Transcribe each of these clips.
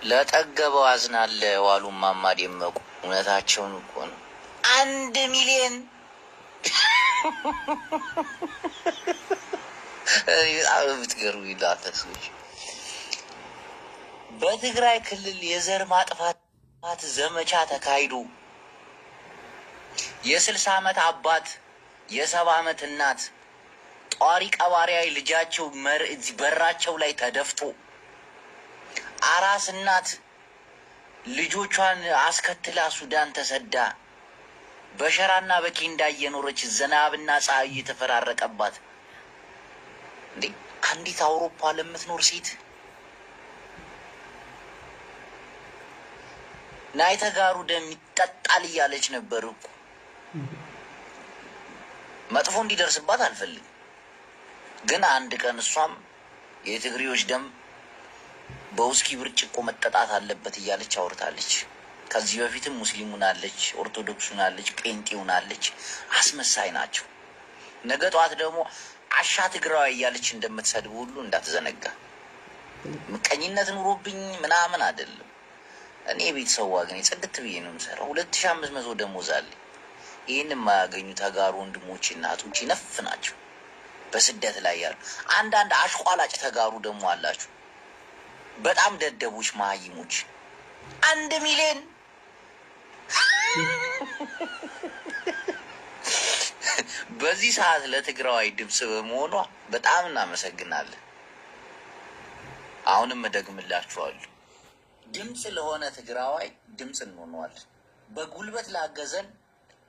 ለጠገበው አዝናለሁ አሉ እማማ ደመቁ። እውነታቸውን እኮ ነው። አንድ ሚሊዮን በጣም የምትገርሙ እናንተ ሰዎች። በትግራይ ክልል የዘር ማጥፋት ዘመቻ ተካሂዶ የስልሳ ዓመት አባት፣ የሰባ ዓመት እናት፣ ጧሪ ቀባሪ ልጃቸው መር-፣ በራቸው ላይ ተደፍቶ፣ አራስ እናት ልጆቿን አስከትላ ሱዳን ተሰዳ፣ በሸራና በኬንዳ እየኖረች፣ ዝናብና ፀሐይ እየተፈራረቀባት፣ እንዴ፣ አንዲት አውሮፓ ለምትኖር ሴት ናይ ተጋሩ ደም ይጠጣል እያለች ነበር እኮ። መጥፎ እንዲደርስባት አልፈልግም፣ ግን አንድ ቀን እሷም የትግሬዎች ደም በውስኪ ብርጭቆ መጠጣት አለበት እያለች አውርታለች። ከዚህ በፊትም ሙስሊም ሆናለች፣ ኦርቶዶክስ ሆናለች፣ ጴንጤ ሆናለች። አስመሳይ ናቸው። ነገ ጠዋት ደግሞ አሻ ትግራዋይ እያለች እንደምትሰድብ ሁሉ እንዳትዘነጋ። ምቀኝነት ኑሮብኝ ምናምን አይደለም። እኔ የቤተሰብ ዋጋ ነኝ፣ ጽድት ብዬ ነው የምሰራው። ሁለት ሺህ አምስት መቶ ደሞዝ አለኝ። ይህን የማያገኙ ተጋሩ ወንድሞቼ እናቶቼ ነፍ ናቸው በስደት ላይ ያሉ። አንዳንድ አሽቋላጭ ተጋሩ ደግሞ አላችሁ፣ በጣም ደደቦች፣ መሀይሞች። አንድ ሚሊዮን በዚህ ሰዓት ለትግራዋይ ድምፅ በመሆኗ በጣም እናመሰግናለን። አሁንም እደግምላችኋለሁ፣ ድምፅ ለሆነ ትግራዋይ ድምፅ እንሆነዋለን። በጉልበት ላገዘን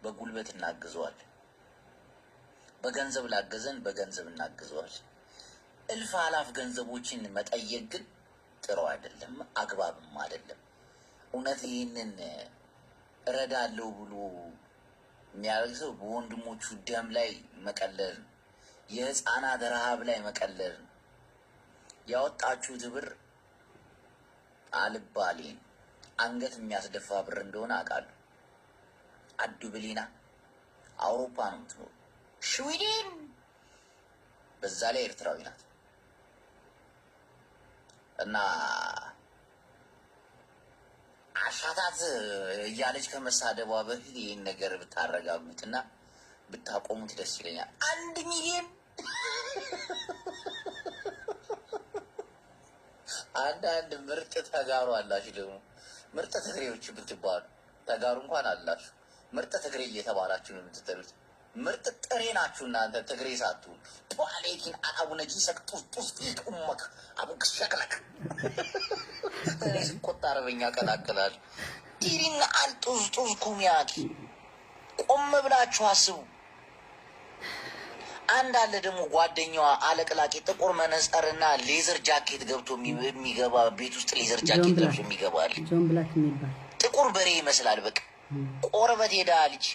በጉልበት እናግዘዋለን። በገንዘብ ላገዘን በገንዘብ እናግዘዋለን። እልፍ አላፍ ገንዘቦችን መጠየቅ ግን ጥሩ አይደለም፣ አግባብም አይደለም። እውነት ይህንን እረዳለሁ ብሎ የሚያደርግ ሰው በወንድሞቹ ደም ላይ መቀለድ ነው። የህፃናት ረሃብ ላይ መቀለድ ነው። ያወጣችሁት ብር አልባሌ ነው። አንገት የሚያስደፋ ብር እንደሆነ አውቃለሁ። አዱ ብሊና አውሮፓ ነው የምትኖር፣ ሽዊድን፣ በዛ ላይ ኤርትራዊ ናት። እና አሻታት እያለች ከመሳደቧ በፊት ይህን ነገር ብታረጋጉትና ብታቆሙት ደስ ይለኛል። አንድ ሚሊዮን። አንዳንድ ምርጥ ተጋሩ አላችሁ ደግሞ፣ ምርጥ ትግሬዎች ብትባሉ፣ ተጋሩ እንኳን አላችሁ፣ ምርጥ ትግሬ እየተባላችሁ ነው የምትጠሩት። ምርጥ ጥሬ ናችሁ እናንተ ትግሬ ሳትሆኑ። ፖለቲን አቡነ ጂሰክ ጡስ ጡስ ፊት ኡመክ አቡክ ሸክለክ። እኔ ስቆጣ አረበኛ ቀላቅላለሁ። ዲሪን አልጡዝ ጡዝ ኩሚያኪ። ቆም ብላችሁ አስቡ። አንድ አለ ደግሞ ጓደኛዋ አለቅላቂ ጥቁር መነጽርና ሌዘር ጃኬት ገብቶ የሚ-፣ የሚገባ፣ ቤት ውስጥ ሌዘር ጃኬት ለብሶ የሚገባ አለ። ጆን ብላክ የሚባል ጥቁር በሬ ይመስላል። በቃ ቆረበት ሄዳ ልጅ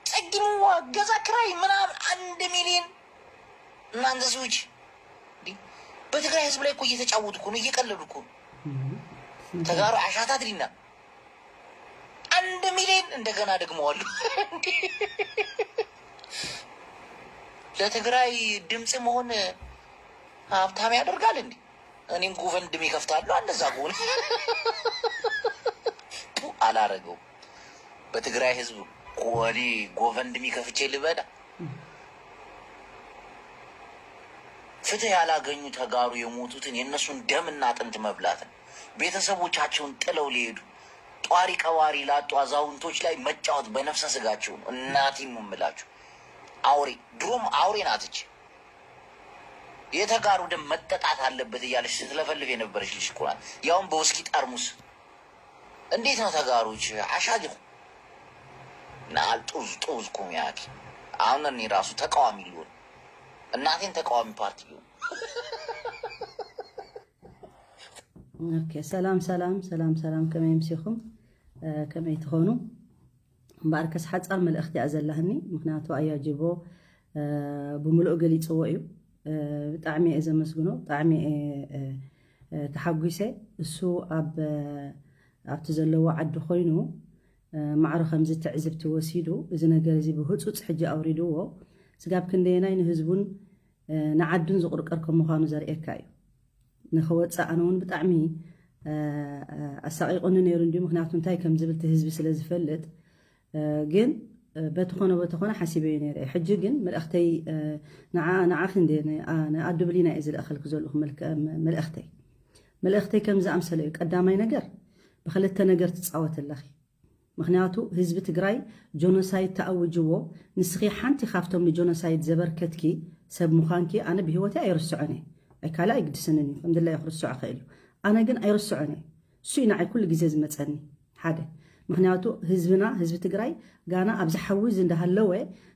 ጸጊምዋ ገዛ ክራይ ምናምን አንድ ሚሊዮን። እናንተ ሰዎች እንዴ፣ በትግራይ ህዝብ ላይ እኮ እየተጫወቱ እኮ ነው፣ እየቀለዱ እኮ ነው። ተጋሩ አሻታት ሊና አንድ ሚሊዮን እንደገና ደግመዋሉ። ለትግራይ ድምፅ መሆን ሀብታም ያደርጋል እንዴ? እኔም ጎፈንድሚ ከፍታለሁ። እንደዛ ከሆነ ቱ አላረገው። በትግራይ ህዝብ እኔ ጎፈንድሚ ከፍቼ ልበላ። ፍትህ ያላገኙ ተጋሩ የሞቱትን የእነሱን ደምና አጥንት መብላትን፣ ቤተሰቦቻቸውን ጥለው ሊሄዱ ጧሪ ቀባሪ ላጡ አዛውንቶች ላይ መጫወት በነፍሰ ስጋቸው ነው። እናቴን ነው የምላችሁ። አውሬ ድሮም አውሬ ናትች። የተጋሩ ደም መጠጣት አለበት እያለች ስትለፈልፍ የነበረች ልጅ እኮ ናት። ያውም በውስኪ ጠርሙስ። እንዴት ነው ተጋሮች አሻጅ ናል ጡዝ ጡዝ ኩሚያኪ። አሁን እኔ ራሱ ተቃዋሚ ሊሆን እናቴን ተቃዋሚ ፓርቲ ሊሆን። ኦኬ፣ ሰላም ሰላም ሰላም ሰላም፣ ከመይ ምሲኹም? እ፣ ከመይ ትኾኑ? እምበኣርከስ ሓጻር መልእኽቲ እያ ዘላህኒ፣ ምኽንያቱ ኣያጅቦ፣ እ፣ ብምሉእ ገሊጽዎ እዩ። እ፣ ብጣዕሚ እየ ዘመስግኖ፣ ብጣዕሚ እየ፣ እ፣ እ፣ ተሓጒሰ። እሱ ኣብ፣ እ፣ ኣብቲ ዘለዎ ዓዲ ኮይኑ፣ እ፣ ማዕረ ከምዚ ትዕዝብቲ ወሲዱ፣ እዚ ነገር እዚ ብህጹጽ ሕጂ ኣውሪድዎ፣ ስጋብ ክንደየናይ ንህዝቡን፣ እ፣ ንዓዱን ዝቑርቀር ከም ምዃኑ ዘርእየካ እዩ። ንኸወፅእ ኣነ እውን ብጣዕሚ ኣሳቂቁኒ ነይሩ እንዲዩ። ምክንያቱ እንታይ ከም ዝብል እቲ ህዝቢ ስለ ዝፈልጥ፣ ግን በተኾነ በተኾነ ሓሲበዮ ነይረ። ሕጂ ግን መልእኽተይ ንዓ ንዓኺ እንደ ንኣዱ ብሊና እየ ዝልእኸልክ ዘለኹ። መልእኽተይ መልእኽተይ ከም ዝኣምሰለ እዩ። ቀዳማይ ነገር ብክልተ ነገር ትፃወት ኣለኺ። ምክንያቱ ህዝቢ ትግራይ ጆኖሳይድ ተኣውጅዎ፣ ንስኺ ሓንቲ ካብቶም ንጆኖሳይድ ዘበርከትኪ ሰብ ምዃንኪ ኣነ ብህይወተይ ኣይርስዖን እየ። ኣይካለ ኣይግድስንን እዩ፣ ከምድላይ ክርስዖ ክእል እዩ። ኣነ ግን ኣይርስዖን እየ። እሱ እዩ ንዓይ ኩሉ ግዜ ዝመፀኒ። ሓደ ምክንያቱ ህዝብና ህዝቢ ትግራይ ጋና ኣብዚ ሓዊ እዚ እንዳሃለወ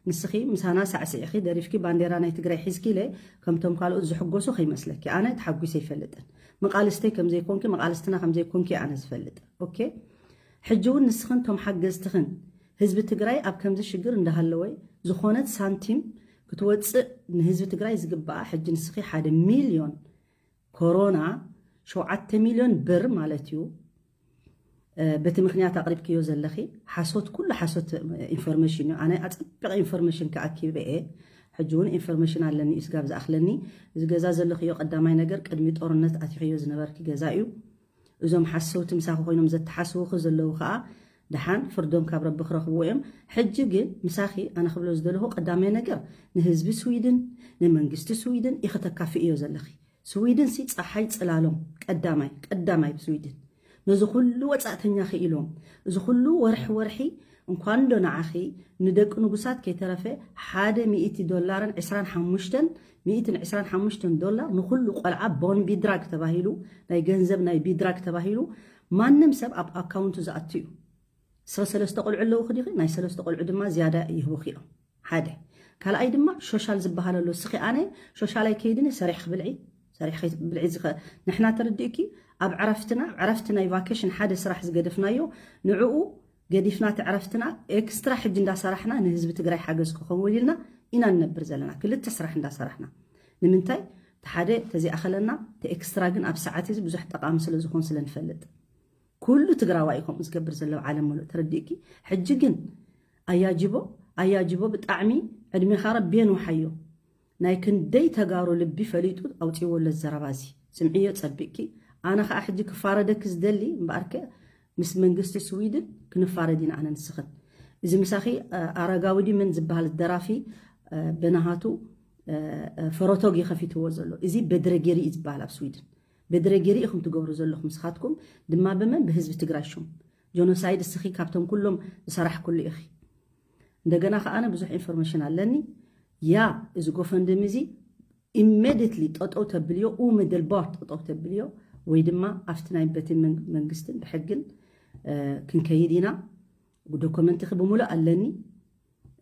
ንስኺ ምሳና ሳዕስዒኺ ደሪፍኪ ባንዴራ ናይ ትግራይ ሒዝኪ ኢለ ከምቶም ካልኦት ዝሕጎሱ ከይመስለኪ። ኣነ ተሓጒሰ ይፈልጥን መቃልስተይ ከምዘይኮንኪ መቃልስትና ከምዘይኮንኪ ኣነ ዝፈልጥ። ኦኬ ሕጂ እውን ንስኽን ቶም ሓገዝትኽን ህዝቢ ትግራይ ኣብ ከምዚ ሽግር እንዳሃለወ ዝኾነት ሳንቲም ክትወፅእ ንህዝቢ ትግራይ ዝግባኣ ሕጂ ንስኺ ሓደ ሚልዮን ኮሮና ሸውዓተ ሚልዮን ብር ማለት እዩ። በቲ ምክንያት ኣቅሪብክዮ ዘለኺ ሓሶት ኩሉ ሓሶት ኢንፎርሜሽን እዩ። ኣነ ኣፀቢቀ ኢንፎርሜሽን ከኣኪበ እየ። ሕጂ እውን ኢንፎርሜሽን ኣለኒ እዩ ስጋብ ዝኣኽለኒ። እዚ ገዛ ዘለኽዮ ቀዳማይ ነገር ቅድሚ ጦርነት ኣቲኽዮ ዝነበርኪ ገዛ እዩ። እዞም ሓሰውቲ ምሳኺ ኮይኖም ዘተሓስውኺ ዘለዉ ከዓ ደሓን ፍርዶም ካብ ረቢ ክረኽብዎ እዮም። ሕጂ ግን ምሳኺ ኣነ ክብሎ ዝደለኹ ቀዳማይ ነገር ንህዝቢ ስዊድን ንመንግስቲ ስዊድን ኢኺ ተካፍእዮ ዘለኺ። ስዊድን ሲ ፀሓይ ፅላሎም ቀዳማይ ቀዳማይ ብስዊድን ነዚ ኩሉ ወፃእተኛ ክኢሎም እዚ ኩሉ ወርሒ ወርሒ እንኳን ዶ ንዓኺ ንደቂ ንጉሳት ከይተረፈ ሓደ ሚእቲ ዶላርን ዕስራን ሓሙሽተን ሚእትን ዕስራን ሓሙሽተን ዶላር ንኩሉ ቆልዓ ቦን ቢድራግ ተባሂሉ ናይ ገንዘብ ናይ ቢድራግ ተባሂሉ ማንም ሰብ ኣብ ኣካውንቱ ዝኣቱ እዩ። ሰ ሰለስተ ቆልዑ ኣለዉ ክዲኺ ናይ ሰለስተ ቆልዑ ድማ ዝያዳ ይህቡኺ እዮም። ሓደ ካልኣይ ድማ ሾሻል ዝበሃል ኣሎ። እስኺ ኣነ ሾሻል ኣይከይድን እየ፣ ሰሪሕ ክብልዒ ሰሪሕ ብልዒ ዝኸ ንሕና ተረዲእኪ ኣብ ዕረፍትና ዕረፍቲ ናይ ቫኬሽን ሓደ ስራሕ ዝገደፍናዮ ንዕኡ ገዲፍና እቲ ዕረፍትና ኤክስትራ ሕጂ እንዳሰራሕና ንህዝቢ ትግራይ ሓገዝ ክኸውን ኢልና ኢና ንነብር ዘለና። ክልተ ስራሕ እንዳሰራሕና ንምንታይ እቲ ሓደ ተዘይኣኸለና እቲ ኤክስትራ ግን ኣብ ሰዓት እዚ ብዙሕ ጠቃሚ ስለ ዝኾን ስለ ንፈልጥ ኩሉ ትግራዋይ እዩ ከምኡ ዝገብር ዘሎ ዓለም ሙሉእ ተረዲእኪ። ሕጂ ግን ኣያጅቦ ኣያጅቦ ብጣዕሚ ዕድሜኻ ረቢ የንውሓዮ። ናይ ክንደይ ተጋሩ ልቢ ፈሊጡ ኣውፂዎ ኣሎ ዘረባ እዚ ስምዕዮ ፀቢቅኪ። ኣነ ከዓ ሕጂ ክፋረደኪ ዝደሊ እምበኣርከ ምስ መንግስቲ ስዊድን ክንፋረድ ኢና ኣነ ንስኽን። እዚ ምሳኺ ኣረጋዊ ዲ ምን ዝበሃል ደራፊ ብናሃቱ ፈሮቶግ ይኸፊትዎ ዘሎ እዚ በድረጌሪ እዩ ዝበሃል ኣብ ስዊድን። በድረጌሪ ኢኹም ትገብሩ ዘለኹም ንስኻትኩም ድማ ብመን ብህዝቢ ትግራይ ሹም ጆኖሳይድ እስኺ ካብቶም ኩሎም ዝሰራሕኩሉ ኢኺ። እንደገና ከዓነ ብዙሕ ኢንፎርሜሽን ኣለኒ። ያ እዚ ጎፈንድሚ እዚ ኢሜዲትሊ ጠጠው ተብልዮ ኡምድልባር ጠጠው ተብልዮ ወይ ድማ ኣብቲ ናይ በቲ መንግስትን ብሕግን ክንከይድ ኢና። ዶኮመንትኺ ብምሉእ ኣለኒ።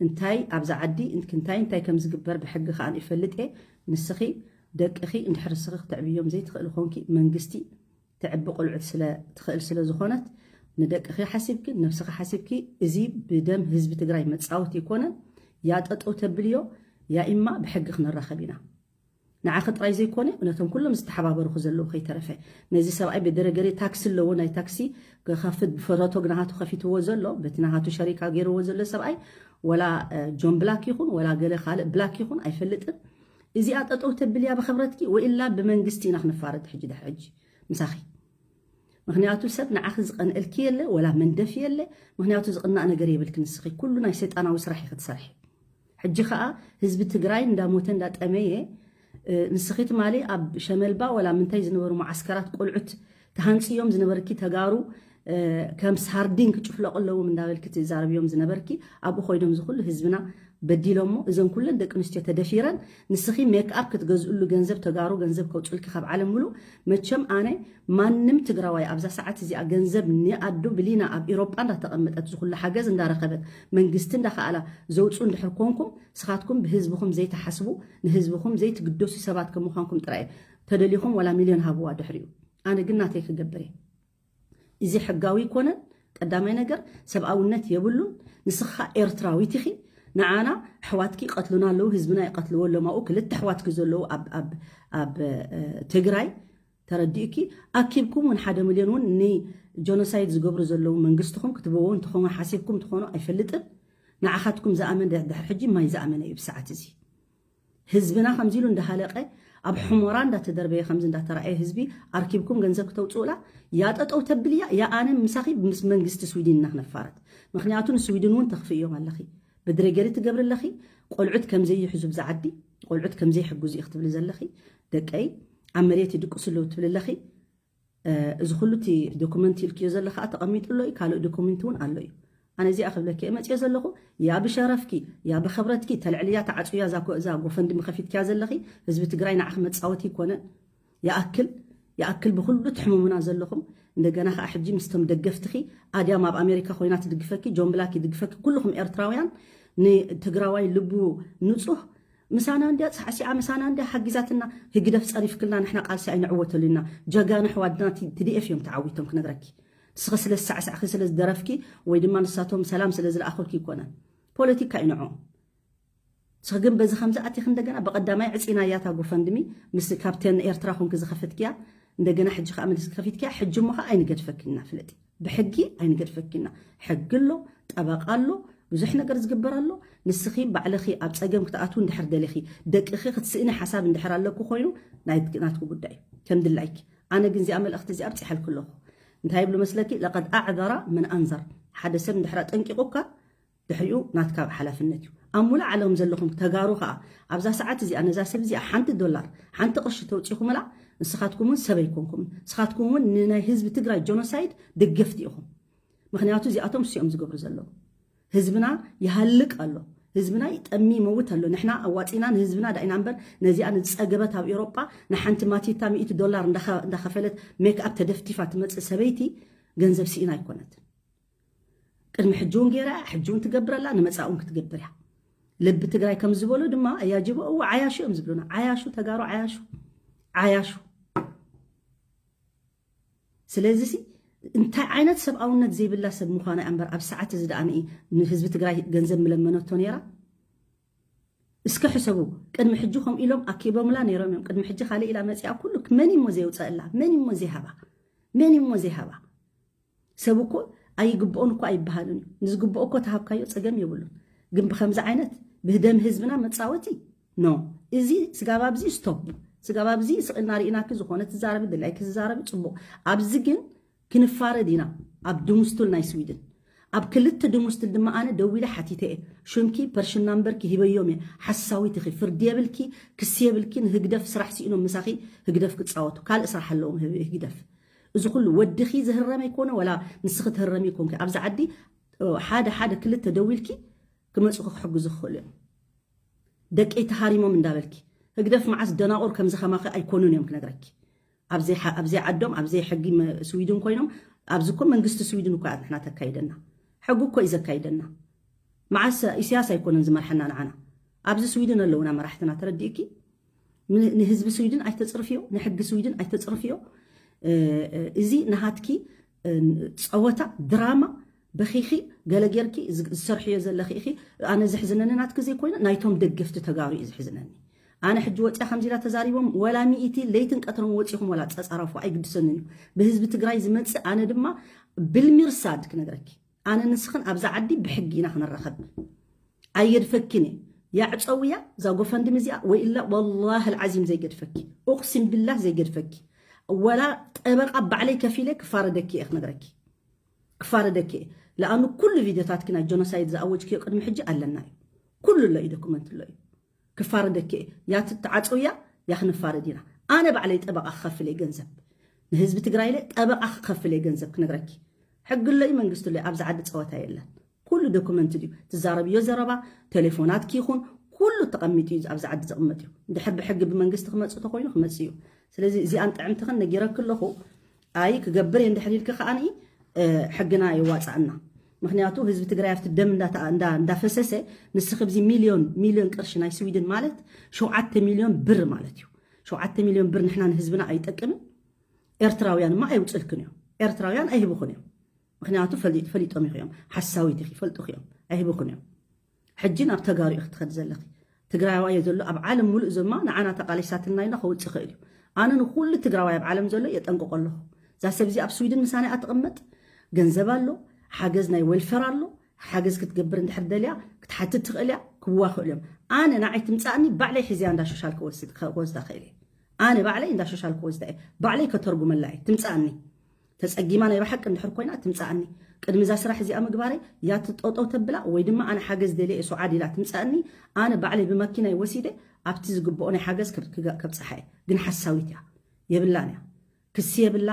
እንታይ ኣብዚ ዓዲ እንታይ እንታይ ከም ዝግበር ብሕጊ ከዓ ይፈልጥ እየ። ንስኺ ደቅኺ እንድሕር ንስኺ ክተዕብዮም ዘይትኽእል ኾንኪ መንግስቲ ተዕቢ ቆልዑት ስለ ትኽእል ስለ ዝኾነት ንደቅኺ ሓሲብኪ ነብስኺ ሓሲብኪ እዚ ብደም ህዝቢ ትግራይ መፃወት ይኮነን። ያ ጠጠው ተብልዮ ያ ኢማ ብሕጊ ክንራኸብ ኢና። ንዓኺ ጥራይ ዘይኮነ ነቶም ኩሎም ዝተሓባበሩኺ ዘለዉ ከይተረፈ ነዚ ሰብኣይ ብደረገሪ ታክሲ ኣለዎ ናይ ታክሲ ክኸፍት ብፈረቶ ግናሃቱ ከፊትዎ ዘሎ በቲ ናሃቱ ሸሪካ ገይርዎ ዘሎ ሰብኣይ ወላ ጆን ብላክ ይኹን ወላ ገለ ካልእ ብላክ ይኹን ኣይፈልጥን። እዚኣ ጠጠው ተብልያ ብክብረትኪ ወኢላ ብመንግስቲ ኢና ክንፋረድ ሕጂ ድሕሪ ሕጂ ምሳኺ። ምክንያቱ ሰብ ንዓኺ ዝቐንእልኪ የለ ወላ መንደፊ የለ። ምክንያቱ ዝቕናእ ነገር የብልኪ ንስኺ ኩሉ ናይ ሰይጣናዊ ስራሕ ኢኺ ትሰርሒ። ሕጂ ከዓ ህዝቢ ትግራይ እንዳሞተ እንዳጠመየ ንስኺ ትማሊ ኣብ ሸመልባ ወላ ምንታይ ዝነበሩ መዓስከራት ቆልዑት ተሃንፅዮም ዝነበርኪ ተጋሩ ከም ሳርዲን ክጭፍለቁ ኣለዎም እንዳበልኪ ትዛረብዮም ዝነበርኪ ኣብኡ ኮይኖም ዝኩሉ ህዝብና በዲሎሞ እዘን ኩለን ደቂ ኣንስትዮ ተደፊረን ንስኺ ሜክኣፕ ክትገዝእሉ ገንዘብ ተጋሩ ገንዘብ ከውፅልኪ ካብ ዓለም ሙሉእ። መቸም ኣነ ማንም ትግራዋይ ኣብዛ ሰዓት እዚኣ ገንዘብ ንኣዱ ብሊና ኣብ ኤሮጳ እንዳተቐመጠት ዝኩሉ ሓገዝ እንዳረኸበት መንግስቲ እንዳኸኣላ ዘውፁ እንድሕር ኮንኩም ስኻትኩም ብህዝብኹም ዘይትሓስቡ ንህዝብኹም ዘይትግደሱ ሰባት ከም ምዃንኩም ጥራይ ተደሊኹም ዋላ ሚልዮን ሃብዋ ድሕሪኡ ኣነ ግን ናተይ ክገብር እየ። እዚ ሕጋዊ ይኮነን። ቀዳማይ ነገር ሰብኣውነት የብሉን። ንስኻ ኤርትራዊት ኢኺ። ንዓና ኣሕዋትኪ ይቀትሉና ኣለዉ፣ ህዝብና ይቀትልዎ ኣለዉ። ኣብኡ ክልተ ኣሕዋትኪ ዘለዉ ኣብ ኣብ ኣብ ትግራይ ተረዲእኪ ኣኪብኩም እውን ሓደ ሚልዮን እውን ንጆኖሳይድ ዝገብሩ ዘለዉ መንግስትኹም ክትበዎ እንትኾኑ ሓሲብኩም ትኾኑ ኣይፈልጥን። ንዓኻትኩም ዝኣመን ድሕሪ ሕጂ ማይ ዝኣመነ እዩ ብሰዓት እዚ። ህዝብና ከምዚ ኢሉ እንዳሃለቀ ኣብ ሕሞራ እንዳተደርበየ ከምዚ እንዳተራእየ ህዝቢ ኣርኪብኩም ገንዘብ ክተውፅኡላ፣ ያ ጠጠው ተብልያ፣ ያ ኣነ ምሳኺ ምስ መንግስቲ ስዊድን ኢና ክነፋረድ። ምክንያቱ ንስዊድን እውን ተኽፍእዮም ኣለኺ። ብድረገሪ ትገብሪ ኣለኺ። ቆልዑት ከምዘይሕዙ ብዛ ዓዲ፣ ቆልዑት ከምዘይሕግዙ ኢኽ ትብሊ ዘለኺ። ደቀይ ኣብ መሬት ይድቅሱ ኣለዉ ትብሊ ኣለኺ። እዚ ኩሉ እቲ ዶኩመንት ኢልክዮ ዘለኻ ተቐሚጡ ኣሎ እዩ። ካልእ ዶኩመንት እውን ኣሎ እዩ። ኣነ እዚኣ ክብለኪ እየ መፅዮ ዘለኹ። ያ ብሸረፍኪ፣ ያ ብኸብረትኪ ተልዕልያ፣ ተዓፅያ እዛ ጎፈንድሚ ከፊትክያ ዘለኺ። ህዝቢ ትግራይ ንዓኺ መፃወቲ ይኮነ። ይኣክል፣ ይኣክል ብኩሉ ትሕምሙና ዘለኹም። እንደገና ከዓ ሕጂ ምስቶም ደገፍትኺ፣ ኣድያም ኣብ ኣሜሪካ ኮይና ትድግፈኪ፣ ጆን ብላክ ይድግፈኪ፣ ኩልኹም ኤርትራውያን። ንትግራዋይ ልቡ ንፁህ ምሳና እንድያ ሳዕሲዓ፣ ምሳና እንድያ ሓጊዛትና። ህግደፍ ፀሪፍክልና ንሕና ቃልሲ ኣይንዕወተሉ ኢና። ጀጋኑ ኣሕዋትና ቲ- ቲ ዲ ኤፍ እዮም ተዓዊቶም ክነግረኪ። ንስኺ ስለ ዝሳዕሳዕኺ ስለ ዝደረፍኪ ወይ ድማ ንሳቶም ሰላም ስለ ዝለኣኹልኪ ይኮነን። ፖለቲካ እዩ ንዕኦም። ንስኺ ግን በዚ ከምዚ ኣቲኺ እንደገና ብቐዳማይ ዕፂና እያ እታ ጎፈንድሚ ምስ ካፕቴን ኤርትራ ኮንኪ ዝኸፈትክያ። እንደገና ሕጂ ከዓ መሊስኪ ከፊትክያ። ሕጂ እሞ ከዓ ኣይንገድፈኪና ፍለጢ። ብሕጊ ኣይንገድፈኪና። ሕጊ ኣሎ፣ ጠበቃ ኣሎ፣ ብዙሕ ነገር ዝግበር ኣሎ። ንስኺ ባዕልኺ ኣብ ፀገም ክትኣትዉ እንድሕር ደሊኺ፣ ደቅኺ ክትስእኒ ሓሳብ እንድሕር ኣለኩ ኮይኑ ናይ ናትኩ ጉዳይ እዩ። ከም ድላይኪ። ኣነ ግን እዚኣ መልእኽቲ እዚኣ ኣብፂሓልኩ ኣለኹ። እንታይ ይብሉ መስለኪ? ለቀድ ኣዕዘራ መን ኣንዘር። ሓደ ሰብ እንድሕር ኣጠንቂቑካ ድሕሪኡ ናትካ ሓላፍነት እዩ። ኣብ ሙሉእ ዓለም ዘለኹም ተጋሩ ከዓ ኣብዛ ሰዓት እዚኣ ነዛ ሰብ እዚኣ ሓንቲ ዶላር ሓንቲ ቅርሺ ተውፂኹምላ ንስኻትኩም እውን ሰብ ኣይኮንኩምን። ንስኻትኩም እውን ንናይ ህዝቢ ትግራይ ጀኖሳይድ ደገፍቲ ኢኹም። ምክንያቱ እዚኣቶም እሱ እዮም ዝገብሩ ዘለዉ። ህዝብና ይሃልቅ ኣሎ፣ ህዝብና ይጠሚ ይመውት ኣሎ። ንሕና ኣዋፂና ንህዝብና ዳኢና እምበር ነዚኣ ንዝፀገበት ኣብ ኤውሮጳ ንሓንቲ ማቲታ ሚእቲ ዶላር እንዳኸ- እንዳኸፈለት ሜክኣፕ ተደፍቲፋ ትመፅእ ሰበይቲ ገንዘብ ስኢና ኣይኮነትን። ቅድሚ ሕጂ እውን ገይራ እያ፣ ሕጂ እውን ትገብረላ፣ ንመፃእ እውን ክትገብር እያ። ልቢ ትግራይ ከም ዝበሉ ድማ እያ ጅቦ እዋ ዓያሹ እዮም ዝብሉና። ዓያሹ ተጋሩ ዓያሹ ዓያሹ። ስለዚ ሲ እንታይ ዓይነት ሰብኣውነት ዘይብላ ሰብ ምዃና እያ እምበር ኣብ ሰዓት እዚ ደኣ ንኢ ንህዝቢ ትግራይ ገንዘብ ምለመነቶ ነይራ። እስከ ሕሰቡ። ቅድሚ ሕጂ ከምኡ ኢሎም ኣኪቦምላ ነይሮም እዮም። ቅድሚ ሕጂ ካልእ ኢላ መፂኣ ኩሉ መን እሞ ዘየውፀእላ? መን እሞ ዘይሃባ? መን እሞ ዘይሃባ? ሰብ እኮ ኣይግብኦን እኮ ኣይበሃልን እዩ። ንዝግብኦ እኮ ተሃብካዮ ፀገም የብሉን። ግን ብከምዚ ዓይነት ብህደም ህዝብና መፃወቲ ኖ። እዚ ስጋብ ኣብዚ ስቶፕ። ስጋብ ኣብዚ ስቕና ርኢናኪ ዝኾነ ትዛረቢ ድላይኪ ትዛረቢ ፅቡቕ። ኣብዚ ግን ክንፋረድ ኢና ኣብ ድሙስቱል ናይ ስዊድን። ኣብ ክልተ ድሙስቱል ድማ ኣነ ደዊለ ሓቲተ እየ። ሽምኪ ፐርሽን ናምበርኪ ሂበዮም እየ። ሓሳዊት ኢኺ፣ ፍርዲ የብልኪ፣ ክሲ የብልኪ። ንህግደፍ ስራሕ ስኢኖም ምሳኺ ህግደፍ ክፃወቱ። ካልእ ስራሕ ኣለዎም ህብ- ህግደፍ። እዚ ኩሉ ወድኺ ዝህረም ኣይኮነ፣ ወላ ንስኺ ትህረሚ ይኮንኪ። ኣብዚ ዓዲ እ፣ ሓደ ሓደ ክልተ ደዊልኪ ክመፁኺ ክሕግዙ ክኽእሉ እዮም። ደቀይ ተሃሪሞም እንዳበልኪ ህግደፍ መዓስ ደናቑር ከምዚ ከማኺ ኣይኮኑን እዮም ክነግረኪ። ኣብዘይ ሓ- ኣብዘይ ዓዶም ኣብዘይ ሕጊ መ- ስዊድን ኮይኖም ኣብዚ እኮ መንግስቲ ስዊድን እኮ እያ ንሕና ተካይደና። ሕጊ እኮ እዩ ዘካይደና። መዓስ ኢሳያስ ኣይኮነን ዝመርሐና ንዓና። ኣብዚ ስዊድን ኣለውና መራሕትና ተረዲእኪ። ን- ንህዝቢ ስዊድን ኣይተፅርፍዮ፣ ንሕጊ ስዊድን ኣይተፅርፍዮ። እ፣ እ፣ እዚ ናሃትኪ እ፣ ፀወታ ድራማ በኺኺ ገለ ጌርኪ ዝ- ዝሰርሕዮ ዘለኺ ኢኺ። ኣነ ዘሕዝነኒ ናትኪ ዘይኮይኑ ናይቶም ደገፍቲ ተጋሩ እዩ ዘሕዝነኒ። ኣነ ሕጂ ወፅያ ከምዚ ኢላ ተዛሪቦም ወላ ሚእቲ ለይትን ቀትርን ወፂኹም ወላ ፀፃረፉ ኣይግድሰንን እዩ። ብህዝቢ ትግራይ ዝመፅእ ኣነ ድማ ብልሚርሳድ ክነግረኪ ኣነ ንስኽን ኣብዛ ዓዲ ብሕጊ ኢና ክንራኸብ። ኣይገድፈኪን እየ። ያዕፀውያ እዛ ጎፈንድሚ እዚኣ ወይ ኢላ ወላሂ ኣልዓዚም ዘይገድፈኪ። ኡቅሲም ቢላህ ዘይገድፈኪ። ወላ ጠበቃ ባዕለይ ከፊለ ክፋረደኪ እየ ክነግረኪ። ክፋረደኪ እየ። ለኣኑ ኩሉ ቪድዮታትኪ ናይ ጀኖሳይድ ዝኣወጅክዮ ቅድሚ ሕጂ ኣለና እዩ። ኩሉ ኣሎ እዩ፣ ዶኩመንት ኣሎ እዩ። ክፋረደኪ እየ። ያ ትተዓፀውያ ያ ክንፋረድ ኢና። ኣነ ባዕለይ ጠበቃ ክኸፍል እየ ገንዘብ። ንህዝቢ ትግራይ ኢለ ጠበቃ ክኸፍል እየ ገንዘብ ክነግረኪ። ሕጊ ኣሎ እዩ፣ መንግስቲ ኣሎ እዩ። ኣብዚ ዓዲ ፀወታ የለን። ኩሉ ዶኩመንት ድዩ ትዛረብዮ ዘረባ፣ ቴሌፎናትኪ ይኹን ኩሉ ተቐሚጡ እዩ ኣብዚ ዓዲ ዝቕመጥ እዩ። እንድሕር ብሕጊ ብመንግስቲ ክመፅእ ተኮይኑ ክመፅእ እዩ። ስለዚ እዚኣን ጥዕምትኽን ነጊረኪ ኣለኹ። ኣይ ክገብር እየ እንድሕር ኢልኪ ከዓኒ እ፣ ሕግና የዋፅኣና። ምክንያቱ ህዝቢ ትግራይ ኣብቲ ደም እንዳተ- እንዳ- እንዳፈሰሰ ንስኺ ብዚ ሚልዮን ሚልዮን ቅርሺ ናይ ስዊድን ማለት ሸውዓተ ሚልዮን ብር ማለት እዩ። ሸውዓተ ሚልዮን ብር ንሕና ንህዝብና ኣይጠቅምን። ኤርትራውያን እማ ኣይውፅልክን እዮም። ኤርትራውያን ኣይህብኹን እዮም። ምክንያቱ ፈሊጥ- ፈሊጦም ይኽዮም ሓሳዊት ይፈልጡኽ እዮም። ኣይህብኹን እዮም። ሕጂ ናብ ተጋሩ ኢኺ ትኸዲ ዘለኺ። ትግራዋይ ዘሎ ኣብ ዓለም ሙሉእ ዘማ ንዓና ተቓሊሳትና ኢልና ከውፅእ ይኽእል እዩ። ኣነ ንኩሉ ትግራዋይ ኣብ ዓለም ዘሎ የጠንቅቆ ኣለኹ። እዛ ሰብ እዚ ኣብ ስዊድን ምሳና እያ ትቕመጥ። ገንዘብ ኣሎ፣ ሓገዝ ናይ ዌልፈር ኣሎ። ሓገዝ ክትገብር እንድሕር ደልያ ክትሓትት ትኽእል እያ። ክዋ ክእል እዮም። ኣነ ንዓይ ትምፃእኒ ባዕለይ ሒዝያ እንዳ ሶሻል ክወስድ- ክወስዳ ክእል እየ። ኣነ ባዕለይ እንዳ ሶሻል ክወስዳ እየ፣ ባዕለይ ከተርጉመላ እየ። ትምፃኣኒ፣ ተፀጊማ ናይ ብሓቂ እንድሕር ኮይና ትምፃኣኒ። ቅድሚ እዛ ስራሕ እዚኣ ምግባረይ ያቲ ጠጠው ተብላ ወይ ድማ ኣነ ሓገዝ ደልየ እየ፣ ሰውዓድ ኢላ ትምፃኣኒ። ኣነ ባዕለይ ብመኪናይ ወሲደ ኣብቲ ዝግብኦ ናይ ሓገዝ ክብ- ክጋ- ከብፅሓ እየ። ግን ሓሳዊት እያ፣ የብላን እያ። ክሲ የብላ።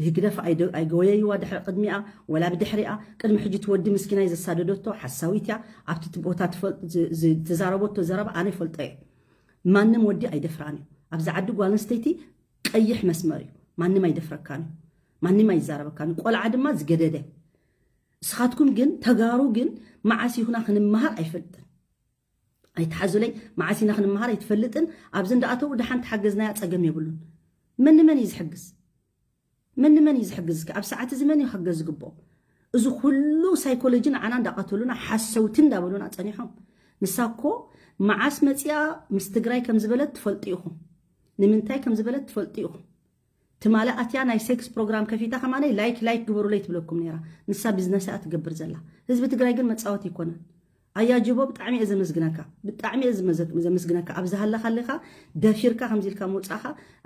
ህግደፍ ኣይደ- ኣይገወየይዋ ድሕሪ ቅድሚኣ ወላ ብድሕሪኣ። ቅድሚ ሕጂ እቲ ወዲ ምስኪናይ ዘሳደደቶ ሓሳዊት እያ። ኣብቲ እቲ ቦታ ትፈል- ዝ- ዝ- ዝተዛረበቶ ዘረባ ኣነ ይፈልጦ እየ። ማንም ወዲ ኣይደፍራን እዩ። ኣብዚ ዓዲ ጓል ኣንስተይቲ ቀይሕ መስመር እዩ። ማንም ኣይደፍረካን እዩ። ማንም ኣይዛረበካን እዩ። ቆልዓ ድማ ዝገደደ። ንስኻትኩም ግን ተጋሩ ግን መዓስ ይኹና ክንመሃር ኣይፈልጥን። ኣይትሓዙለይ፣ መዓስ ኢና ክንመሃር ኣይትፈልጥን። ኣብዚ እንዳኣተው ደሓን ተሓገዝናያ ፀገም የብሉን። መን ንመን እዩ ዝሕግዝ? መን ንመን እዩ ዝሕግዝ? እስኪ ኣብ ሰዓት እዚ መን እዩ ክሕገዝ ዝግብኦ? እዚ ኩሉ ሳይኮሎጂ ንዓና እንዳቐተሉና ሓሰውቲ እንዳበሉና ፀኒሖም። ንሳ እኮ መዓስ መፂኣ ምስ ትግራይ ከም ዝበለት ትፈልጡ ኢኹም። ንምንታይ ከም ዝበለት ትፈልጡ ኢኹም። ትማሊ ኣትያ ናይ ሴክስ ፕሮግራም ከፊታ ከማነይ ላይክ ላይክ ግበሩለይ ትብለኩም ነይራ። ንሳ ቢዝነስ እያ ትገብር ዘላ። ህዝቢ ትግራይ ግን መፃወቲ ይኮነን። ኣያ ጅቦ ብጣዕሚ እየ ዘመስግነካ፣ ብጣዕሚ እየ ዝመዘ- ዘመስግነካ። ኣብ ዝሃለካ ኣለካ ደፊርካ ከምዚ ኢልካ ምውፃእካ።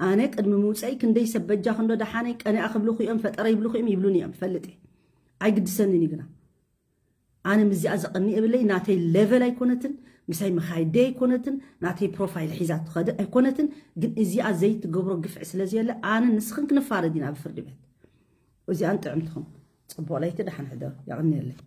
ኣነ ቅድሚ ምውፀይ ክንደይ ሰብ በጃ ክንዶ ደሓነይ ቀኒኣ ክብልኹ እዮም ፈጠረ ይብልኹ እዮም ይብሉኒ እዮም ፈልጥ እየ። ኣይግድሰንን እዩ ግና ኣነ ምስዚኣ ዘቐኒ የብለይ። ናተይ ሌቨል ኣይኮነትን፣ ምሳይ መኻይደይ ኣይኮነትን፣ ናተይ ፕሮፋይል ሒዛ ትኸድ ኣይኮነትን። ግን እዚኣ ዘይትገብሮ ግፍዒ ስለ ዘየለ ኣነ ንስኽን ክንፋረድ ኢና ኣብ ፍርዲ ቤት። እዚኣን ጥዕምትኹም። ፅቡቕ ለይቲ፣ ደሓን ሕደሩ። የቐንየለይ።